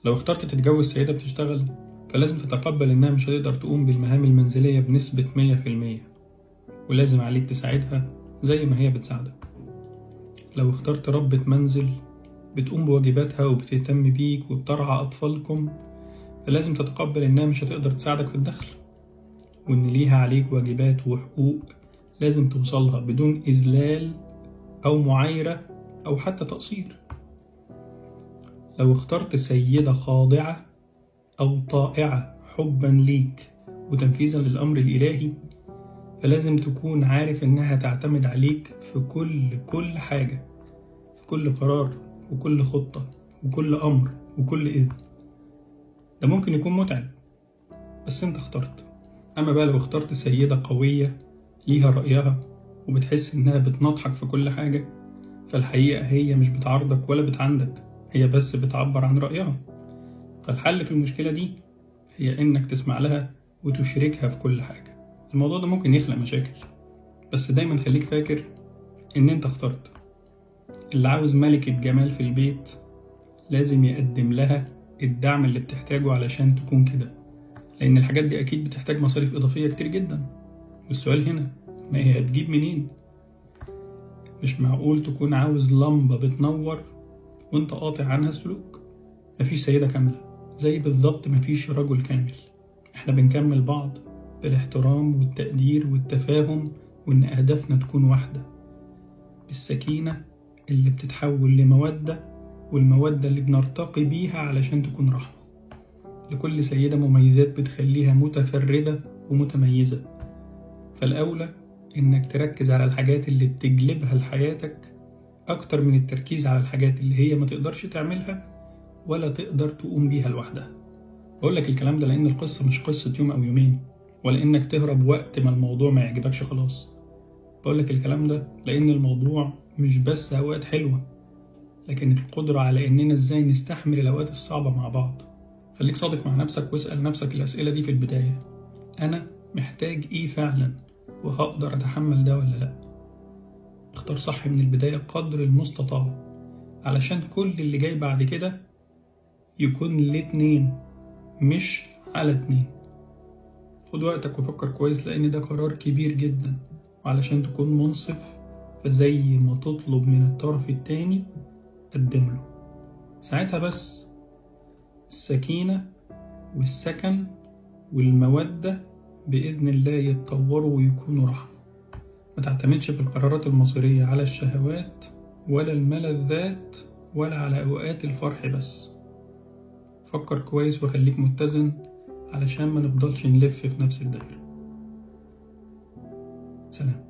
لو اخترت تتجوز سيدة بتشتغل فلازم تتقبل إنها مش هتقدر تقوم بالمهام المنزلية بنسبة 100%، ولازم عليك تساعدها زي ما هي بتساعدك. لو اخترت ربة منزل بتقوم بواجباتها وبتهتم بيك وبترعى أطفالكم، فلازم تتقبل إنها مش هتقدر تساعدك في الدخل، وإن ليها عليك واجبات وحقوق لازم توصلها بدون إذلال أو معايرة أو حتى تقصير. لو اخترت سيدة خاضعة أو طائعة حبا ليك وتنفيذا للأمر الإلهي، فلازم تكون عارف إنها تعتمد عليك في كل حاجة، في كل قرار وكل خطة وكل أمر وكل إذن. ده ممكن يكون متعب، بس أنت اخترت. أما بقى لو اخترت سيدة قوية ليها رأيها وبتحس إنها بتناطحك في كل حاجة، فالحقيقة هي مش بتعارضك ولا بتعندك، هي بس بتعبر عن رأيها. فالحل في المشكلة دي هي إنك تسمع لها وتشاركها في كل حاجة. الموضوع ده ممكن يخلق مشاكل، بس دايما خليك فاكر إن أنت اخترت. اللي عاوز ملكة جمال في البيت لازم يقدم لها الدعم اللي بتحتاجه علشان تكون كده، لأن الحاجات دي أكيد بتحتاج مصاريف إضافية كتير جدا. والسؤال هنا، ما هي هتجيب منين؟ مش معقول تكون عاوز لمبة بتنور وانت قاطع عنها السلوك. مفيش سيدة كاملة، زي بالظبط مفيش رجل كامل. احنا بنكمل بعض بالاحترام والتقدير والتفاهم، وان اهدافنا تكون واحدة، بالسكينة اللي بتتحول لمودة، والمودة اللي بنرتقي بيها علشان تكون رحمة. لكل سيدة مميزات بتخليها متفردة ومتميزة، فالأولى إنك تركز على الحاجات اللي بتجلبها لحياتك أكتر من التركيز على الحاجات اللي هي ما تقدرش تعملها ولا تقدر تقوم بيها لوحدها. بقولك الكلام ده لأن القصة مش قصة يوم أو يومين، ولا إنك تهرب وقت ما الموضوع ما يعجبكش خلاص. بقولك الكلام ده لأن الموضوع مش بس أوقات حلوة، لكن القدرة على إننا إزاي نستحمل الأوقات الصعبة مع بعض. خليك صادق مع نفسك واسأل نفسك الأسئلة دي في البداية: أنا محتاج إيه فعلا؟ وهقدر أتحمل ده ولا لأ؟ اختار صح من البداية قدر المستطاع، علشان كل اللي جاي بعد كده يكون لاتنين مش على اتنين. خد وقتك وفكر كويس، لأن ده قرار كبير جدا، وعلشان تكون منصف فزي ما تطلب من الطرف التاني قدم له. ساعتها بس السكينة والسكن والمودة بإذن الله يتطوروا ويكونوا رحمة. ما تعتمدش في القرارات المصيرية على الشهوات ولا الملذات ولا على أوقات الفرح بس. فكر كويس وخليك متزن علشان ما نفضلش نلف في نفس الدايرة. سلام.